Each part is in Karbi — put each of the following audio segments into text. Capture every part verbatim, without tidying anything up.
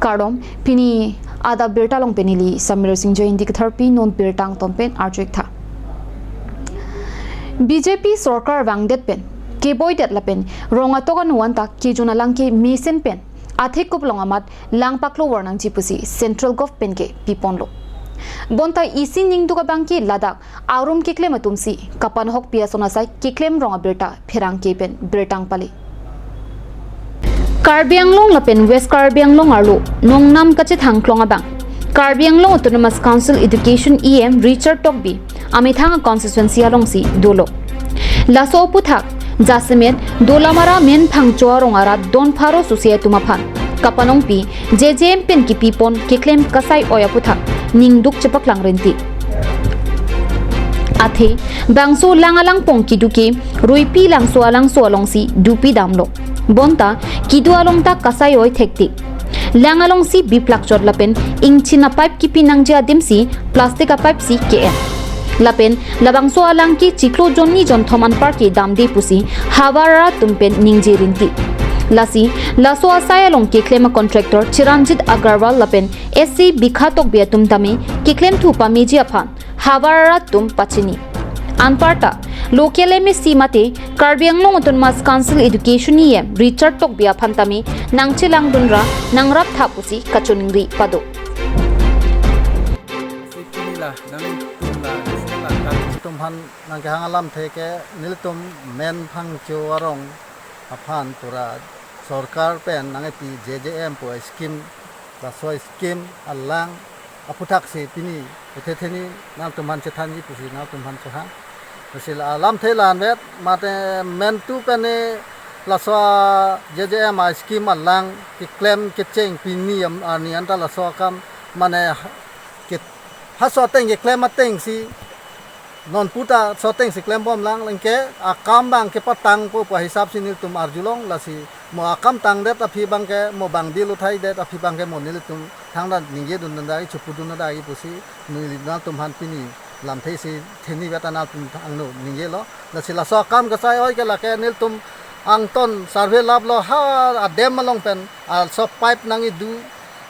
Kardom, pini adap birta along pen neli Samir Singh Joy Hindi Katharpi, non birta angton pen arju-ik tha. B J P sorkar vangdet pen keboidet lapen rong atok anu anta kejun alang ke mesen pen athekup along amat lang paklo war nangji pusi Central Government ke piponlo. Bonta isi ningduk abang ke ladak arum keklem atum si kapanhokpi ason asai keklem rong abirta pherangke pen birta nangpale. Karbi Anglong lapen West Karbi Anglong arlo nongnam kachethangklong abang Karbi Anglong Autonomous Council Education E M Richard Tokbi amethang constituency alongsi dolo. Laso aphuthak jasemet Dolamara Menphangcho arong arat don pharo susi atum aphan kapanongpi J J M pen kipipon keklem kasai-oi aphuthak ningduk chepaklang rinti. Athe bangso lang alangpong kedo ke Ruipi Langso alangso alongsi dopi damlo. Bonta kedo along ta kasai-oi thekti. Lang alongsi biplak chot lapen ingchin apipe kipi nangji adimsi plastic apipe si ke-en. Lapen labangso alang ke chiklo jonni jonthom anpar ke damde pusi havar arat atum pen ningje rinti. Lasi laso asai along keklem a contractor Chiranjit Agarwal lapen S C Bikha Tokbi atum tame keklemthu pameji aphan havar arat atum pachini. Anparta local M A C mate Karbi Anglong Autonomous Council Education E M Richard Tokbi aphan tame nangchelangdun ra nangrap tha pusi kachiningri pado. Sipini la nangtum la sila kan tum han nangkehang alamthe ke nelitum Menphangcho arong aphan pura sorkar pen nangkepi J J M pu scheme, laso scheme alang aphuthak si pini ethe theni nangtum han chethanji pusi nangtum han chehang. Pusi la alamthe la-anvet mate mentu pen ne laso J J M a scheme alang keklem kecheng pini am arni anta laso akam mane ha-, ke, ha laso ateng keklem atengsi non puta laso atengsi klembom lang lengke akam abang kepatangpo pu ahisap si nelitum arjulong, lasi mo akam tangdet aphi abang ke mo bang dil uthaidet aphi abang ke mo nelitum thangta ningjedun nangdai chupudun nangdai pusi neli nangtum han pini lamthe si theni veta nangtum angno ningjelo. Lasi laso akam kasai-oi ke lake nelitum angton survey laplo ha adem along pen laso pipe nangkedo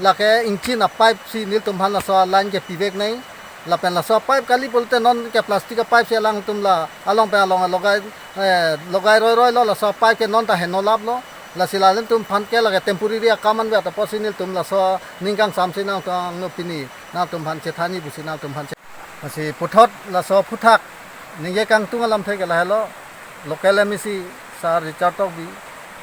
lake ingchin apipe si nelitum han laso alang ke pivek nai. Lapen laso apipe kali pulote non ke plastic apipe si alangtum la along pen along logai, eh, logai roiroilo, laso apipe ke non ta heno laplo. Lasi la nelitum aphan ke lake temporary akam anvet apotsi nelitum laso ning kangsamsi nangtum angno pini nangtum aphan chethanji pusi nangtum aphan che-, lasi puthot laso aphuthak ningje kangtung alamthe ke lahelo, local M A C Sir Richard Tokbi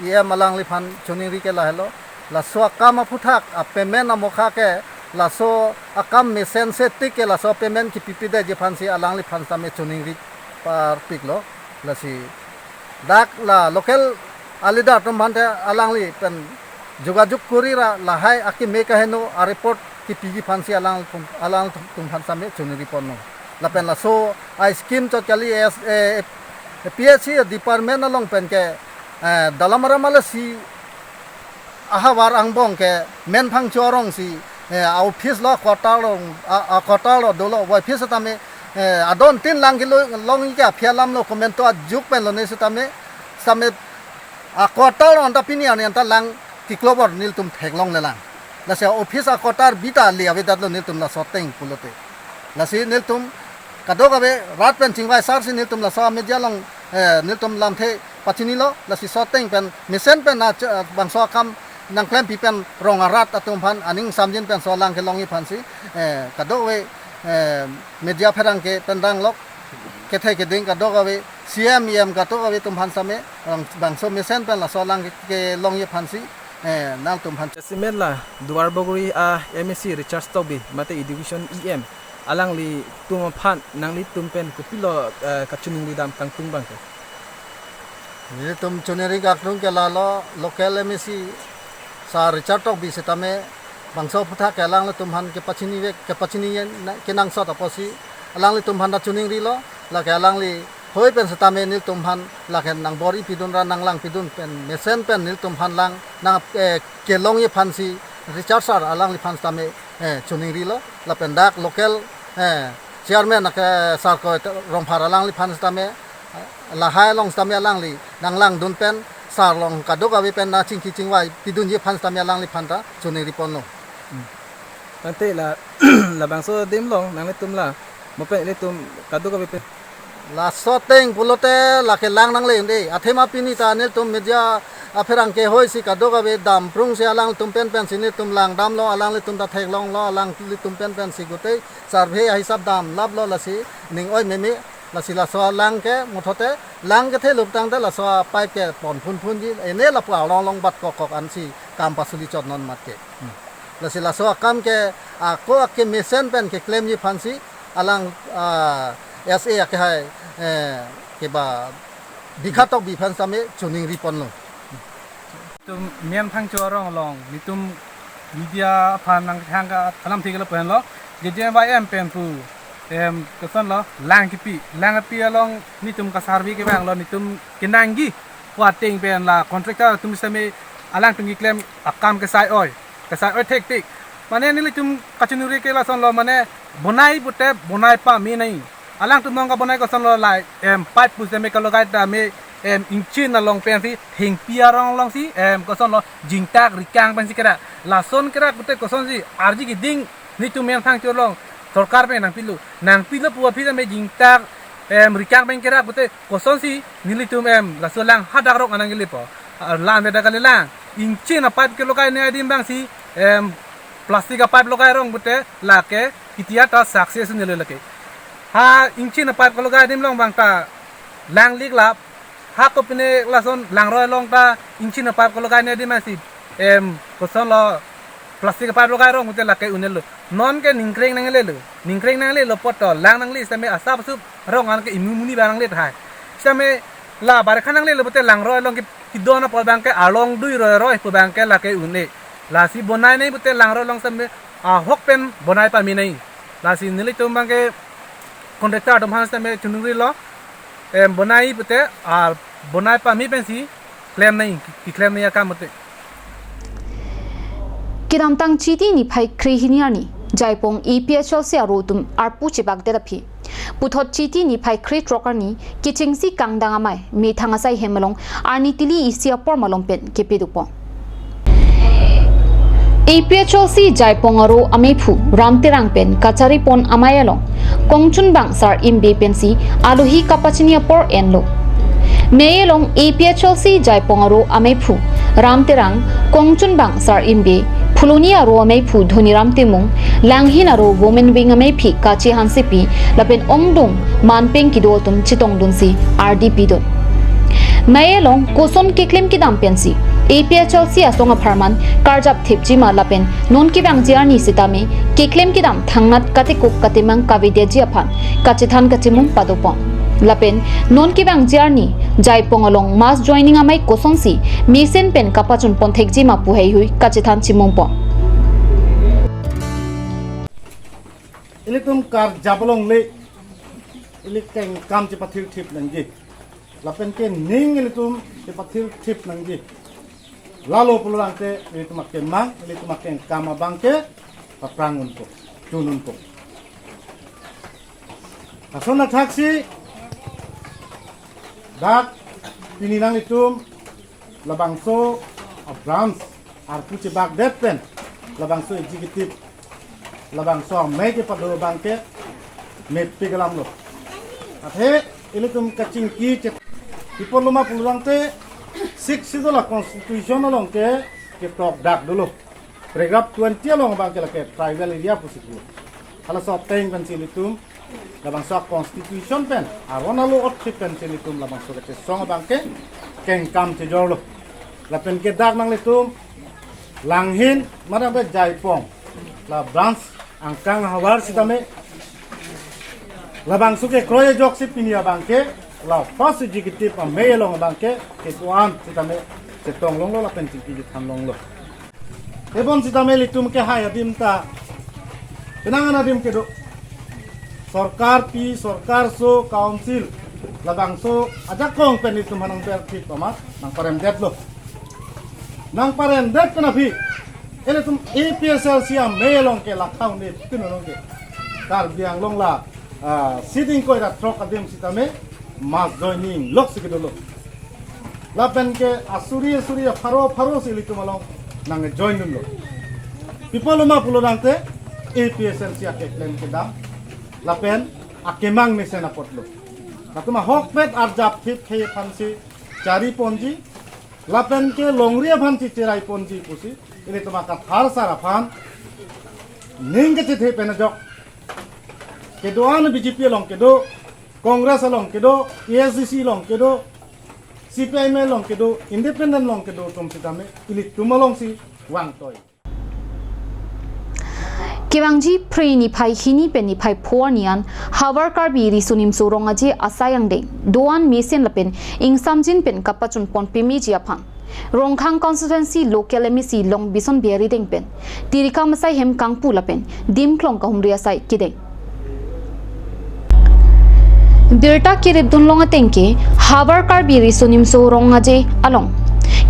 E M alangliphan chiningri ke lahelo, laso akam aphuthak a payment amokha ke laso akam mesense tik ke laso payment kipipidetji aphansi alangliphan tame chiningri parpiklo. Lasi dak la local a leader atum aphan te alangli pen jogajog kori ra lahai akeme kaheno a report kipiji aphansi alang tum, alangtum aphan tame chiningri ponlo. Lapen laso a scheme chot kali as, eh, P H E department along pen ke, eh, Dolamara Malasi ahavar angbong ke Menphangcho arong si, eh, a office lo quarter lo, a, a quarter lo dolo office tame, eh, adon tin lang kilo long ke aphi alamlo komento ajok pen lone setame, setame a quarter lo anta pini arni anta lang kiklo bor nelitum theklongle lang. Lasi office a quarter bita le avedatlo nelitum laso ateng pulote. Lasi nelitum kadokave rat pen chingvai sar si nelitum laso media along, eh, nelitum lamthe pachinilo, lasi laso ateng pen mesen pen na ch-, bangso akam nangklempi pen rong arat atum aphan aning samjin pen laso alang kelongji aphansi, eh, kadokave, eh, media pherangke pen danglok kethe keding kadokave C M E M kadokave atum aphan tame rong bangso mesen pen laso alang ke, kelongji aphansi, eh, nangtum aphan. Jasemet la Duarbagori a M A C Richard Tokbi mate Education E M alanglitum aphan nanglitum pen kopilo, eh, kachiningri dam kangtung abang ke? Nelitum chiningri kangtung ke lalo local M A C Sir Richard Tokbi setame bangso aphuthak ke alanglitum aphan kepachini vek, kepachini na, kenangsot apotsi alanglitum aphan ta chiningrilo, lake alangli hoi pen setame nelitum aphan lake nangbor-i pidun ra nanglang pidun pen mesen pen nelitum aphan lang nang, eh, kelongji aphansi Richard Sir alangliphan setame, eh, chiningrilo. Lapen dak local, eh, chairman ake Sir Koi Rongphar alangliphan setame, eh, lahai along setame alangli nanglangdun pen sar along kadokave pen nangchingki chingvai pidunji aphan setame alangliphan ta chiningri ponlo. Tangte la labangso adim along nanglitum la mo pen ilitum kadokave pen. Laso ateng pulote lake lang nangle un-e. Athema pini ta nelitum media apherangke hoisi kadokave damprungsi alangtum pen pensi nelitum langdamlo, alanglitum ta theklonglo, alanglitum pen pensi gotei survey ahisap damlaplo, lasi ning oi meme, lasi laso alang ke muthote lang kethe luk tangte laso apipe ke pon phunphunji, ene lapu along along bat kokkok ansi kam pasuli chot non mat ke. Lasi laso akam ke ako akemesen pen keklemji aphansi alang, ah, S A akehai, eh, keba bikha tokbi aphan sitame choningri ponlo. Nelitum Mengthangcho arong along nelitum media aphan nangkehang ke alam thik lo pen lo, J J M Y M pen pu, em, kosonlo, lang kepi, lang kepi along nelitum ka-survey kevanglo, nelitum kenangji pu ateng pen la contractor atum sitame alangtum keklem akam kesai oi, kesai oi thektik. Mane nelitum kachiningri ke lasonlo, mane bonai pute bonai pame nai. Alangtum nong kabonai kosonlo, la, em, pipe pu sitame kalogai tame, em, ingchin along pensi thengpi arong alongsi, em, kosonlo, jingtak rikang pensi kera. Lason kera pute kosonsi arji keding nelitum Mengthangcho along sorkar pen nangpilo. Nangpilo pu aphi tame jingtak, em, rikang pen kera pute kosonsi nelitum, em, laso lang hadak rok anang kelepo. Ah, lang beda kali lang. Ingchin apipe kelogai ne adim abangsi, em, plastic apipe logai rong pute lake kitia ta success nele lake. Ha ingchin apipe kelogai adim along abang ta lang liklap. Ha kopine lason langroi along ta ingchin apipe kelogai ne adim abangsi, em, kosonlo, plastic apipe logai rong pute lake un-elo. Non ke ningkreng nanglelo. Ningkreng nanglelo poto lang nangle sitame asap asup rong an ke imu muni abang nangle tahai. Sitame la barekha nanglelo pute langroi along ke kidon apot abang ke along dui roi roi pu abang ke lake un-e. Lasi bonai nai pute langroi along sitame ahok pen bonai pame nai. Lasi nelitum abang ke contractor atum aphan sitame choningri lo, em, bonai pute, ah, bonai pame pensi klem nai, keklem nai akam pute. Kedamtang Chiti niphai kre hini arni, Jaipong A P H L C aro atum arpu chebakdet aphi, puthot Chiti niphai kre throk arni kechengsi kangdang amei methang asai hem along arni tili isi apor malom pen kepi dokpo. A P H L C Jaipong aro ameiphu Ram Terang pen kachari pon amei along kongchunbang Sar Imbe pensi alohi kapachini apor enlo. Mei along A P H L C Jaipong aro ameiphu Ram Terang, kongchunbang Sar Imbe, Phuloni aro ameiphu Dhoniram Timung, Langhin aro Women Wing ameiphi Kache Hansepi, lapen ongdung manpeng kedo atum chetongdunsi ardi pidun. Mei along koson keklem kedam pensi A P H L C asong apharman karjap thipji ma lapen non kevangji arni sitame keklem kedam thangnat katekuk katemang kavedetji aphan kachethan kachemung padopon. Lapen non kevangji arni Jaipong along mass joining amei kosonsi mesen pen kapachun pon thekji ma pu heihui kachethan chemungpon. Ilitum karjap along le, ili kengkam chepathir thip nangji. Lapen ke ning ilitum chepathir thip nangji. Lalo pulo tangte ilitum akemang, ilitum akengkam abang ke paprang unpo, chun unpo. Lason athaksi dak pini nanglitum labangso a-branch arpu chebakdet pen labangso executive, labangso amei kepado abang ke mepik alam lo. Athe ilitum kachingki che, pi apotlo ma pulo tangte Sixth Schedule a-constitution along ke ketok dak dolo. Paragraph twenty along abang ke lake tribal area pusi pulo. Halaso ateng pensi ilitum labangso a-constitution pen aron alo otsi pensi ilitum labangso kachesong abang ke kengkam chejorlo. Lapen ke dak nanglitum Langhin, madam ke Jaipong, la branch angkang havar sitame labangso kekroi ajoksi pini abang ke la first executive amei along abang ke kepu-an sitame chetong longlo lapen chingki chethan longlo. Ebon sitame ilitum kehai adim ta penang an adim kedo. Sorkar pi, sorkar so, council, labangso ajakong pen ilitum aphan nangberthip amat nangparemdetlo. Nangparemdet pen aphi ilitum A P H L C amei along ke lakha un-e pin along ke Karbi Anglong la, ah, seat ingkoi ra throk adim sitame mass joining loksi kedolo. Lapen ke asuri asuri apharo apharo si ilitum along nangjoin dunlo. Pi apotlo ma pulo tangte A P H L C akeklem kedam lapen akemang mesen apotlo. Latum ahokpet arjap thip khei aphansi chari ponji lapen ke longri aphansi cherai ponji pusi ilitum akathar sar aphan ning kachethe pen ajok kedo-an B J P along kedo, Congress along kedo, A S D C along kedo, C P I M along kedo, independent along kedo atum sitame ilitum alongsi vangtoi. Kevangji Phre niphai hini pen niphai pho arni an Havar Karbi Riso Nimso Rong Aje asai angdeng do-an mesen lapen ingsamjin pen kapachun pon pemeji aphan Rongkhang constituency local M A C Longbison Bey arideng pen tirikam asai hem kangpu lapen dimklong kahumri asai kedeng. Birta keripdun long ateng ke Havar Karbi Riso Nimso Rong Aje along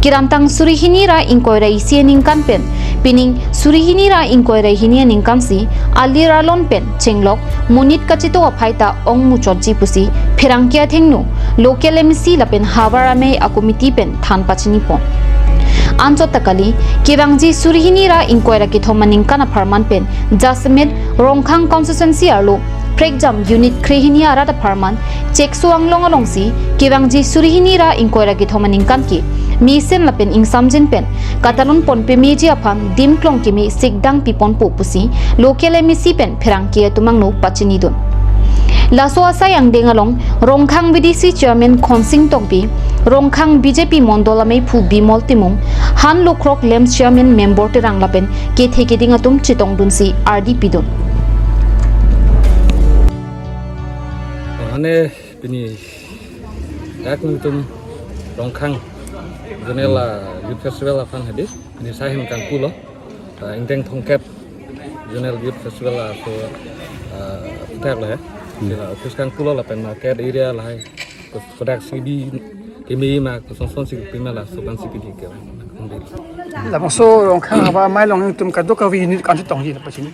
kedamtang suri hini ra ingkoi ra isi aningkan pen pining suri hini ra ingkoi ra hini aningkan si alir alon pen chenglok monit kachito aphai ta ong muchotji pusi pherangke athengno local M A C lapen Havar Amei a committee pen than pachini pon. Anchot ta kali, kevangji suri hini ra ingkoi ra kethom aningkan apharman pen jasemet Rongkhang constituency arlo prekjam unit krehini arat apharman Chekso Anglong alongsi kevangji suri hini ra ingkoi ra kethom aningkan ke mesen lapen ingsamjin pen katalon pon pemeji aphan dimklong keme sikdang piponpo pusi local M A C pen pherangke atum angno pachinidun. Laso asai angdeng along Rongkhang V D C chairman Khonsing Tokbi, Rongkhang B J P Mondol ameiphu Bimol Timung, han lokrok LAMPS chairman Membor Terang lapen kethe keding atum chetongdunsi ardi pidun. Mane pini dak nelitum Rongkhang Zonal, ah, Youth Festival aphan hedi pini asai hem kangpulo. Ah, ingdeng thomkep Zonal Youth Festival laso, ah, thak lo he. Hmm. Sila office kangpulo lapen market area lahai. Kodak sidi keme ma kosonson si pima laso kan si pidi ke. Labangso Rongkhang Havar Amei along nelitum kadokave unit kan chetongji la pachini.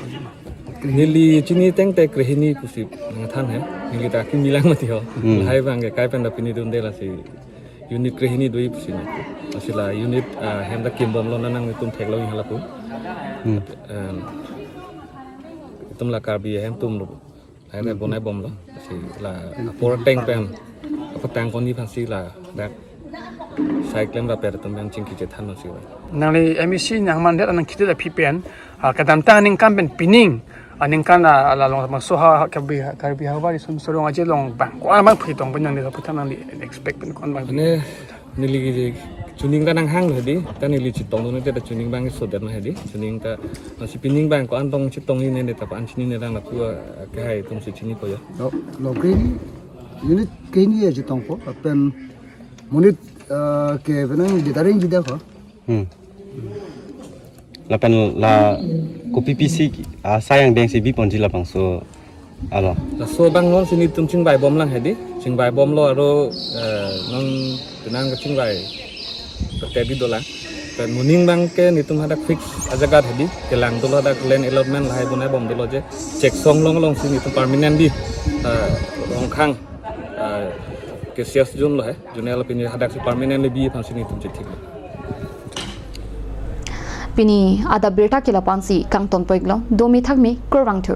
Neli chini teng te krehini pusi nangthan he. Neli ta kimi lang mati ho. Hmm. Lahai abang ke kai pen ta pini dunde lasi unit krehini do-i pusi na. Lasi la unit, ah, hem ta kimbomlo, nanglitum theklong halapu. Hmm. Em, itum la Karbi ahem atumlo. Lahai bonai bomlo. Lasi la apor ateng pen apor ateng koni aphansi ladak asai klem rapet atum pen chingki chethan lo si. Nangli M A C nangmandet anang khiti aphi pen, ah, kedamtang aningkan pen pining aningkan, ah, la long maso ha, ha, Karbi, Karbi Havar Riso Nimso Rong Aje along bang ko-an bang phi tong pen nangli lapu than nangli expect pen ko-an bang. Mane neli chuning ta nanghang lo hedi, ta neli chetongdun te ta chuning bang so der na hedi, chuning ta masi pining bang ko-an tong chetong ni ne ta pa-an chinine lang lapu, ah, kehai atum si chinipo ya. Lo, lo krehini, unit krehini ya chetongpo, lapen monit, ah, ke penang di taring jida ko. Hmm. Lapen la kopi pisi asai angdeng si biponji labangso alo. Laso abang non si nelitum chingbai bom lang hedi, chingbai bomlo aro, eh, non penang kachingbai petedi dolang. Pen moning abang ke nelitum hadak fix ajagat hedi, kelang dolo hadak land allotment lahai bonai bom dolo je Chekso Anglong alongsi nelitum permanently, eh, Rongkhang, eh, ke sales zone lo he, zone lo pini hadak si permanently bi aphansi nelitum chetik. Pini adap birta ke la-an si kangton pon-iklo, domi thakmi, kurvangthu.